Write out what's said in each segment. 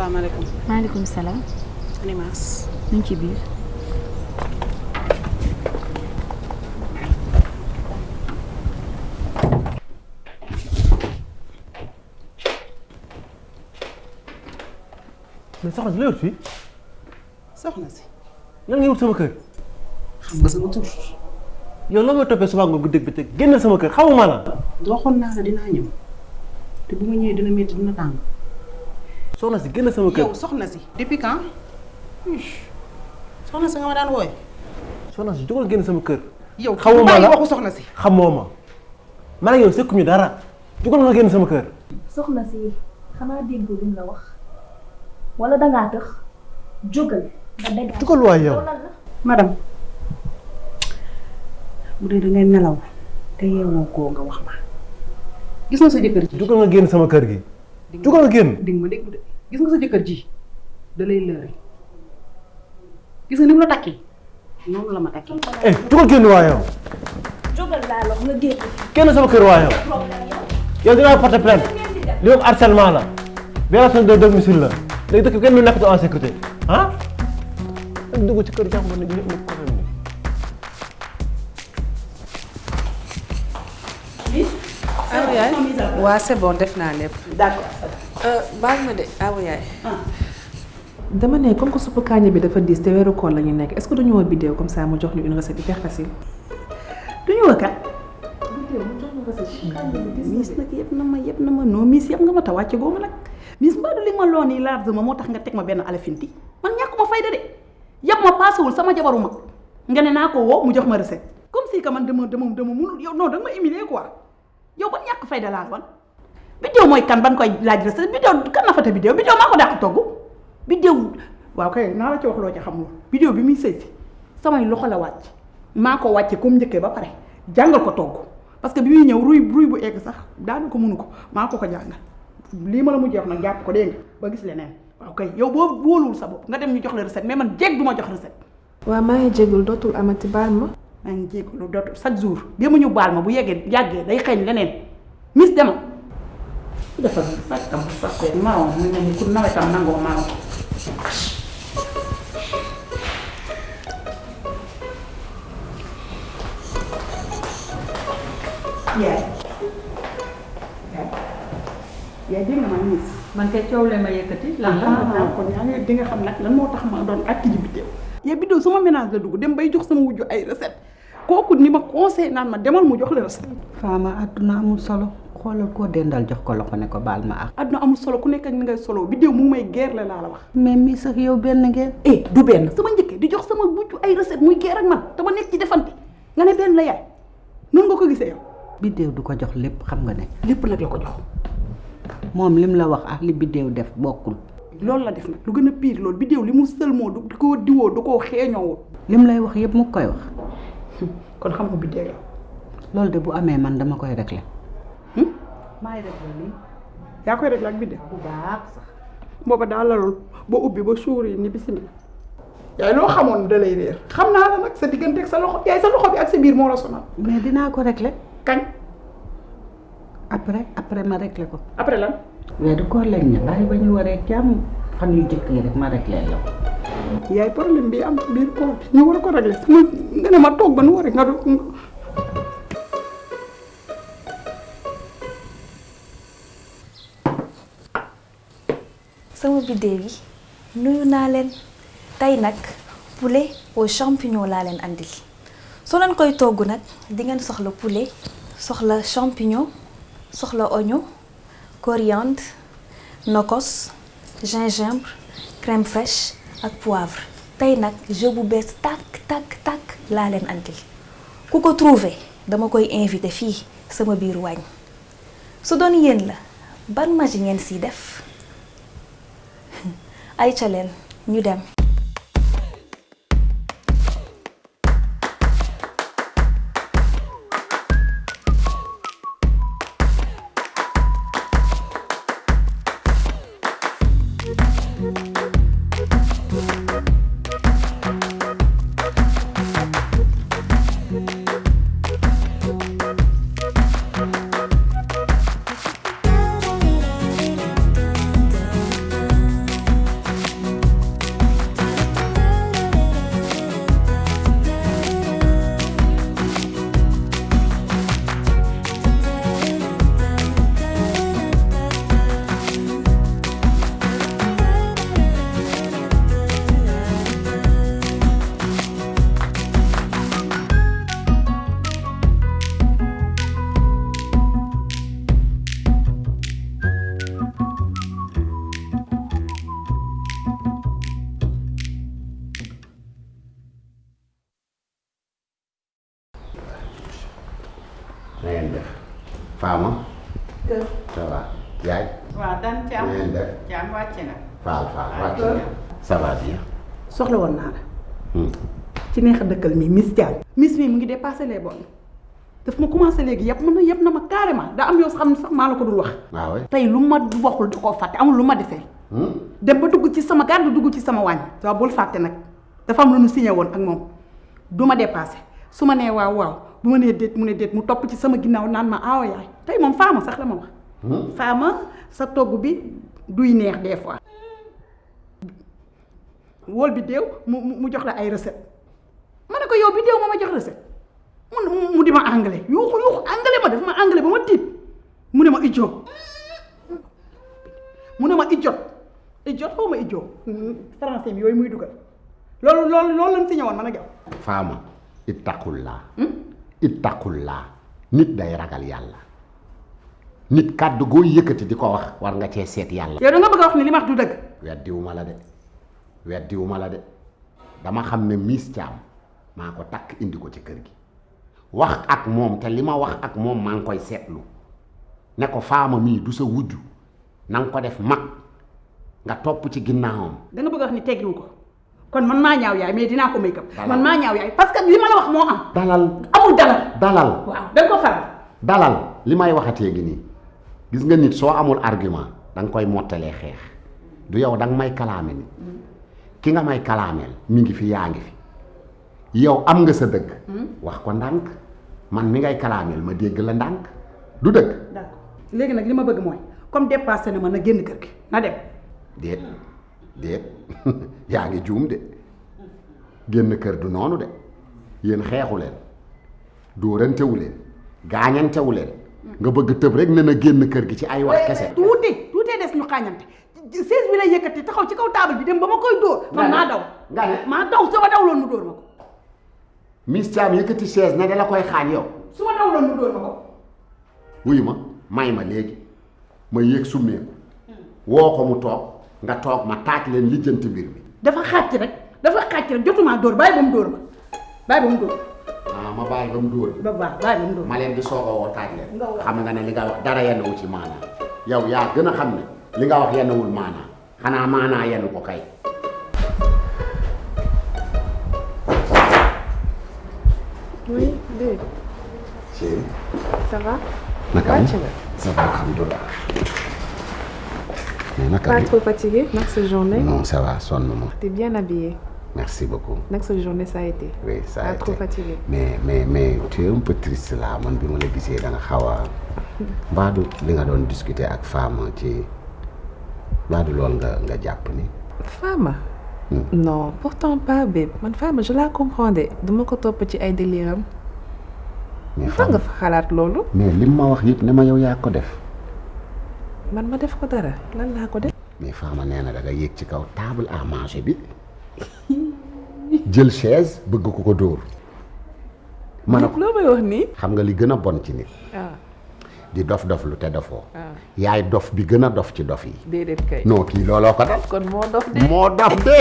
salaamaaleykum. maaleykum salaam. Animas. ñu ngi ci biir. mais soxna si la wut fii. soxna si. lan nga wut sama kër. xam nga sama tur. yow la may toppee suba nga guddeeg bëccëg génnal sama kër xamuma la. waxoon naa la dinaa ñëw te bu ma ñëwee dina métti dina tàng. soxna si génnal sama kër. yow soxna si. depuis quand. soxna si nga ma daan wooye. soxna si jógal génn sama kër. yow xamuma la waxu soxna si. xamoo ma. man ak yow sekkuñu dara. jógal nga génn sama kër. soxna si xanaa dégg lu la wax wala dangaa tëx jógal nga dégg. jógal waay yow. madame bu dee da ngay nelaw te yeewoo koo nga wax ma gis nga sa jëkkër ji. jógal nga génn sama kër gi. jógal nga génn. di nga ma déglu de gis nga sa jëkkër ji da lay lëre gis nga ni mu la takki noonu la ma takki. jógal génn waay yow. jógal laa wax nga génn. génn sama kër waay yow. yow dinaa porter plainte li moom harcèlement la violation de domicile la léegi dëkk bi kenn du nekk en sécurité ah. dañ dugg ci kër jàmbur ni ñëpp ko xam ni. awa yaay waa c'est bon def naa lépp. d'accord. baal ma de awa yaay. dama ne comme que suppu kànja bi dafa diis te weeru koor la ñu nekk est-ce que duñu woo vidéo comme ça mu jox ñu une recette hyper facile. duñu woo kat. vidéo mu jox ñu recette. miis nag yëpp na ma non miis yëpp nga ma ta wàcce goo ma nag miis mbaa du li ma loon yi large ma moo tax nga teg ma benn alafinti man ñàkkuma fayda de yëpp ma paasewul sama jabaru mag nga ne naa ko woo mu jox ma recette comme si que man dama mënul yow non danga ma humilier quoi yow ban ñàkk fayda laa wan vidéo mooy kan ban koy laaj recette vidéo kan na fata vidéo maa ko dàq togg vidéo waaw kay naa la ci wax loo ci xamul vidéo bi muy sëy si samay loxo la wàcc maa ko wàcce comme njëkkee ba pare jàngal ko togg parce que bi muy ñëw ruy bu egg sax daanu ko mënu ko maa ko jàngal lii ma la mujjee wax nag jàpp ko dégg nga ba gis leneen waaw kay yow boo wóoluwul sa bopp nga dem ñu jox la recette mais man jéeg du ma jox recette. waaw maa ngi jégalu dootul amati baal ma. maa ngi jégalu dootul chaque jour déma ñu baal ma bu yàggee day xeeñ leneen mis demal defal fàttam fàtte maroon mu ne ni ku nawetam nangoo maroon. yaay dégg nga man miis man kay coow lee ma yëkkati lan la kon yaa ngi di nga xam nag lan moo tax ma doon acti ji bidéew yow bidéew sama ménage la dugg dem bay jox sama wujju ay recette kooku ni ma conseil naan ma demal mu jox la recette. Fama àdduna amul solo xoolal koo dendal jox ko loxo ne ko baal ma ak. àdduna amul solo ku nekk ak ni ngay solo bidéew mu ngi may geer la laa la wax. mais mii sax yow benn ngeen. du benn sama njëkkee di jox sama wujju ay recette muy geer ak man te ma nekk ci defante nga ne benn la yaay noonu nga ko gisee yow. bidéew du ko jox lépp xam nga ne. lépp nag la ko jox. moom lim la wax ak li bidéew def bokkul. loolu la def nag lu gën a pire loolu bidéew li mu sëlmoo du ko diwoo du ko xeeñoo. lim lay wax yëpp mu koy wax. kon xam nga bidéew yow. loolu de bu amee man dama koy régler. maay régler lii. yaa koy régler ak bidéew. bu baax sax. booba daa lalul ba ubbi ba suur yi ni bisimilah. yaay loo xamoon da lay réer. xam naa la nag sa diggante ak sa loxo yaay sa loxo bi ak sa biir moo la sonal. mais dinaa ko régler. kañ. après ma régler ko. après lan. weeru koor lañ ne bàyyi ba ñu waree jàmm fan yu jëkk yi rek ma régler la ko. yaay problème bi am biir koor bi ñu war a ko régler sama nga ne ma toog ba nu waree nga do. sama bidéew yi nuyu naa leen tey nag poulet aux champignons laa leen andil soo leen koy togg nag di ngeen soxla poulet soxla champignon soxla oignon coriandre nokos gingembre crème fraîche ak poivre tey nag jeu bu bees tàkk laa leen andil ku ko trouvé dama koy invité fii sama biir waañ su doon yéen la ban magie ngeen siy def ay ca leen ñu dem. na ngeen def Fama. kër. ça va yaay. waaw daan Thiam. na ngeen def Thiam wàcc na. Fall wàcc na. ça va bien. soxla woon naa la. ci neex a dëkkal mi Miss Thiam. Miss mi mu ngi dépassé les bornes daf ma commencé léegi yëpp na ma carrément daa am yoo xam ne sax maa la ko dul wax. waaw waay tey lu ma waxul da koo fàtte amul lu ma desee. dem ba dugg ci sama garde dugg ci sama wàññ. waaw bul fàtte nag dafa am lu nu signé woon ak moom du ma dépassé su ma nee waaw bu ma nee déet mu ne déet mu topp ci sama ginnaaw naan ma aawa yaay tey moom Fama sax la ma wax. Fama sa togg bi duy neex des fois. wóol bi déew mu jox la ay recette ma ne ko yow bi déew ma jox recette mu di ma anglais yuuxu anglais ma def ma anglais ba ma tiit mu ne ma ijoo xaw ma ijoo français bi yooyu muy dugal loolu lañ si ñëwoon man ak yow. Fama ittaqullaa nit day ragal yàlla nit kàddu goo yëkkati di ko wax war nga cee seet yàlla. yow da nga bëgg a wax ni li ma wax du dëgg. weddiwuma la de dama xam ne Miss Thiam maa ko takk indi ko ci kër gi wax ak moom te li ma wax ak moom maa ngi koy seetlu ne ko Fama mii du sa wujju na nga ko def mag nga topp ci ginnaawam. da nga bëgg a wax ni teggiwu ko kon man maa ñaaw yaay mais dinaa ko make up. man maa ñaaw yaay parce que li ma la wax moo am. amul dalal. waaw da nga ko faral. dalal li may waxatee ngi nii gis nga nit soo amul argument da nga koy mottalee xeex du yow da nga may kalaame ni ki nga may kalaameel mi ngi fi yaa ngi fi yow am nga sa dëgg. wax ko ndànk man mi ngay kalaameel ma dégg la ndànk du dëgg. d'accord léegi nag li ma bëgg mooy comme dépassé na ma na génn kër gi na dem. déet yaa ngi juum de génn kër du noonu de yéen xeexu leen dóorantewu leen gaañantewu leen nga bëgg tëb rek ne na génn kër gi ci ay wax kese. tuuti des ñu xaañante siis bi lay yëkkati taxaw ci kaw taabal bi dem ba ma koy dóor. man maa daw nga ne maa daw su ma daw loon mu dóor ma ko. Miss Thiam yëkkati chaise ne da la koy xaañ yow. su ma daw loon mu dóor ma ko. wuyu ma may ma léegi ma yéeg summeeku woo ko mu toog nga toog ma taaj leen lijjanti mbir mi. dafa xàcc rek jotumaa dóor bàyyi ba mu dóor ma ma bàyyi ba mu dóor. bàyyi ba mu dóor ma leen di soog a woo taaj leen. xam nga ne li nga wax dara yenn wu ci maanaa yow yaa gën a xam ne li nga wax yenn wul maanaa xanaa maanaa yenn ko kay. oui Dave. chérie. ça va. naka wàcc nga. ça va alhamdulilah. mais naka pas trop fatigué nag sa journée. non ça va sonn ma. t'es bien habillé. merci beaucoup. nag sa journée ça a été. oui ça a pas été trop fatigué. mais tu es un peu triste là man bi ma la gisee da nga xaw a mbaadu li nga doon discuter ak Fama ci mbaadu loolu nga jàpp ni. Fama. non pourtant pas bébé man Fama je la comprends de dama ko topp ci ay délire am. mais fan nga fa xalaat loolu. mais lim ma wax yëpp ne ma yow yaa ko def. man ma def ko dara lan laa ko def. mais Fama nee na da nga yéeg ci kaw table à manger bi jël chaise bëgg ko dóor. ma ne ko loo may wax nii. xam nga li gën a bon ci nit. di dof lu te dofoo. yaay dof bi gën a dof ci dof yi. déedéet kay. non kii looloo ko def. kon moo dof de. moo dof de.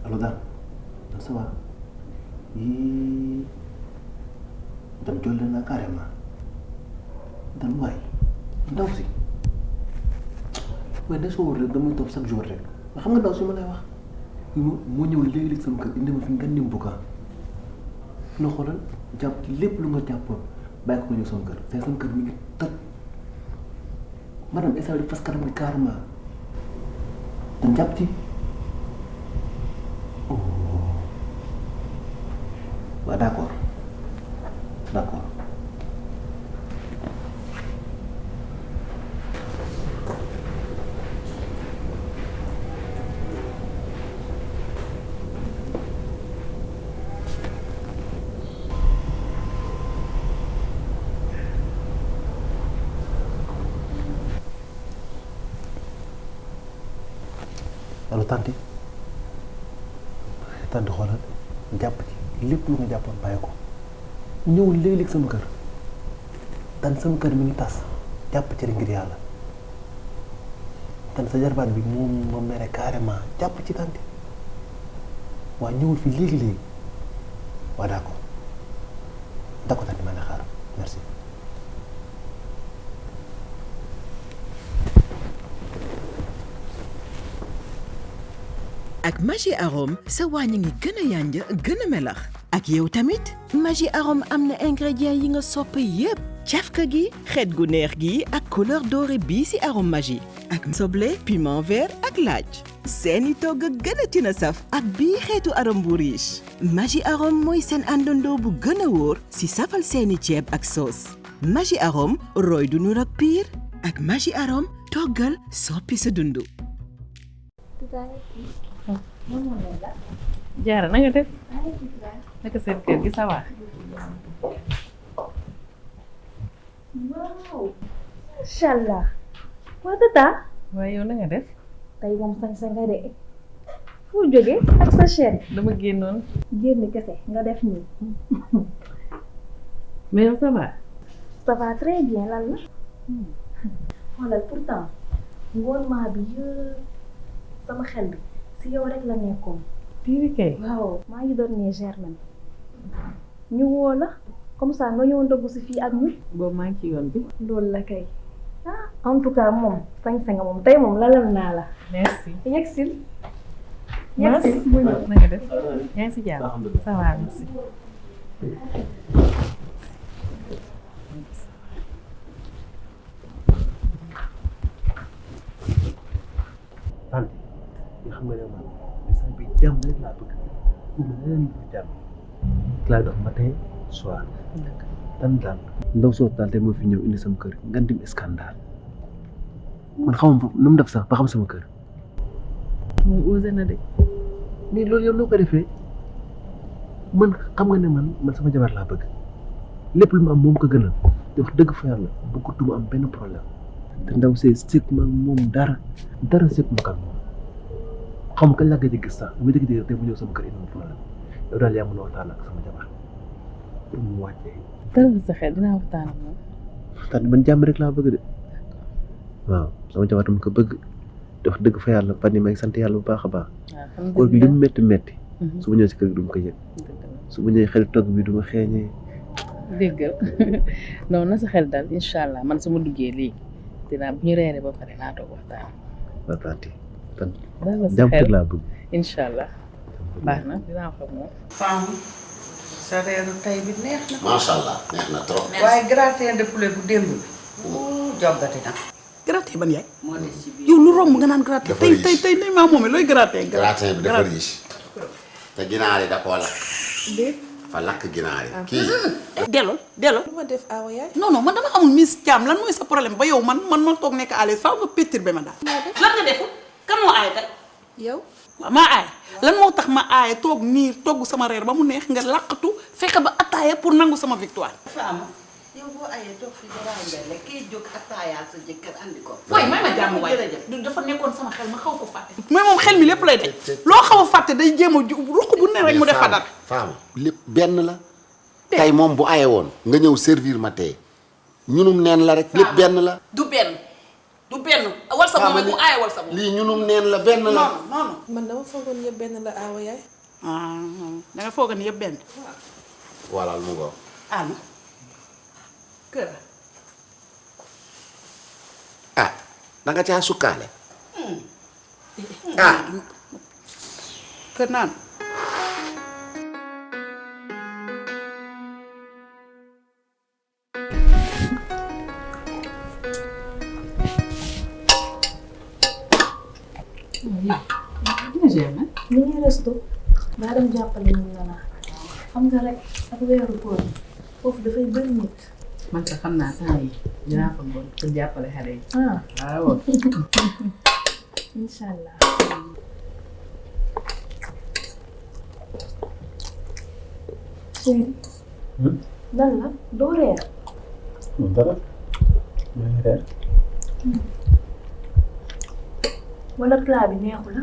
allo daal ça va yii dam jolle na carrément dam waay ndaw si waaye da soo rek damay toog chaque jour rek nga xam nga ndaw si ma lay wax moo ñëw léegi sama kër indi ma fi nga nim bu ka na xoolal jàpp ci lépp lu nga jàppoon bàyyi ko ñëw sama kër c'est sama kër mi ngi toj madame esa di fas kanam gi carrément dam jàpp ci waaw d'accord. tanti xoolal jàpp ci lépp lu nga jàppoon bàyyi ko ñëwul léeg-léeg sama kër tan sama kër mi ngi tas jàpp ci rek ngir yàlla tan sa jarbaat bi moom ma mere carrément jàpp ci tanti waa ñëwul fii léegi-léegi waa d'accord tanti maa ngi xaar merci. ak Maggi Arôme sa wàññi ngi gën a yànja gën a melax ak yow tamit Maggi Arôme am na ingrédients yi nga sopp yépp cafka gi xeet gu neex gi ak couleur dorée bii ci arôme Maggi ak soble piment vert ak laaj seeni togg gën a tina saf ak bii xeetu arôme bu riche Maggi Arôme mooy seen àndandoo bu gën a wóor ci safal seeni ceeb ak soos Maggi Arôme roy du nur ak piir ak Maggi Arôme toggal soppi sa dundu. Jaara na nga def naka seen kër gi ça va. waaw macha allah waa tata. waaye yow na nga def. tey moom sañ-sañ nga de foo jógee ak sa chaîne. dama génnoon. génn kese nga def nii. mais yow ça va. ça va très bien lan la. xoolal pourtant ngoon maa bi yëpp sama xel bi si yow rek la nekkoon. tiiri kay. waaw maa ngi doon ne Germaine ñu woo la comme ça nga ñëw ndogg si fii ak ñun. boobu maa ngi ci yoon bi. loolu la kay ah en tout cas moom sañ-sañ nga moom tey moom lalal naa la. merci. yegsil. merci bu ñëw na nga def yaa ngi si jàmm. ça va merci. tanti nga xam nga ne man instant bi jàmm rek laa bëgg pour leneen lu jàmm laa dox matin soir tan daal ndaw soo daal te moo fi ñëw indi sama kër nga dim scandale man xamam nu mu def sax ba xam sama kër moom osé na de. mais loolu yow noo ko defee man xam nga ne man sama jabar laa bëgg lépp lu ma am moom ko gënal te wax dëgg fa yàlla bëggatuma am benn problème te ndaw see sëg ma moom dara sëg ma kan moom xam nga kañ laa gëj a gis sax bu dëgg te bu ñëw sama kër indi problème yow daal yaa mën a waxtaan ak sama jabar pour mu wàccee. dalal sa xel dinaa waxtaan ak moom. waxtaan man jàmm rek laa bëgg de waaw sama jabar dama ko bëgg te wax dëgg fa yàlla fan yii may sant yàlla bu baax a baax. koor gi li mu métti su ma ñëwee si kër gi du ma ko yëg su ma ñëwee xel togg bi du ma xeeñee. déggal non na sa xel daal incha allah man su ma duggee léegi dinaa bu ñu reeree ba pare naa toog waxtaan. waaw tanti dalal sa jàmm xel laa bëgg. incha allah baax na dinaa wax ak moom. Femme sa reeru tey bi neex na. macha allah neex na trop. waaye gratin de poulet bu démb bi. joggati na. gratin ban yaay. moo des ci biir. yow lu romb nga naan gratin. dafa riche tey tey maa moomee looy gratin. gratin bi dafa riche. te ginaar yi da koo lakk. fa lakk ginaar yi. kii. delloo. lu ma def awa yaay. non man dama xamul Miss Thiam lan mooy sa problème ba yow man ma toog nekk à l'aise faaw nga perturbé ma daal. lan nga deful kan moo aay tey. yow. waaw maa aay lan moo tax ma aaye toog nii togg sama reer ba mu neex nga laqatu fexe ba attaaya pour nangu sama victoire. Femme yow boo ayee toog fi dara mbelle kii jóg attaayaal sa jëkkër andi ko. waaye may ma jàmm waaye du dafa nekkoon sama xel ma xaw ko fàtte. mooy moom xel mi lépp lay daj loo xaw a fàtte day jéem a ruq bu ne rek mu def fa dara. femme lépp benn la. tey moom bu aye woon nga ñëw servir ma tey ñunum neen la rek lépp benn la. du benn wal sa moom bu aaye wal sa moom. lii ñunum neen la benn la. non. man dama foogoon yëpp benn la awa yaay. da nga foog ni yëpp benn. voilà mu ngo Anna kër. ah da nga caa sukkaale. ah kër naan. ni ngi resto daa dem jàppale ñu la naa xam nga rek ak weeru koor foofu dafay bëri nit. man sax xam naa temps yi dinaa fa bon pour jàppale xale yi. waaw. incha allah. chéri. lan la doo reer. dara maa ngi reer. wala plat bi neexu la.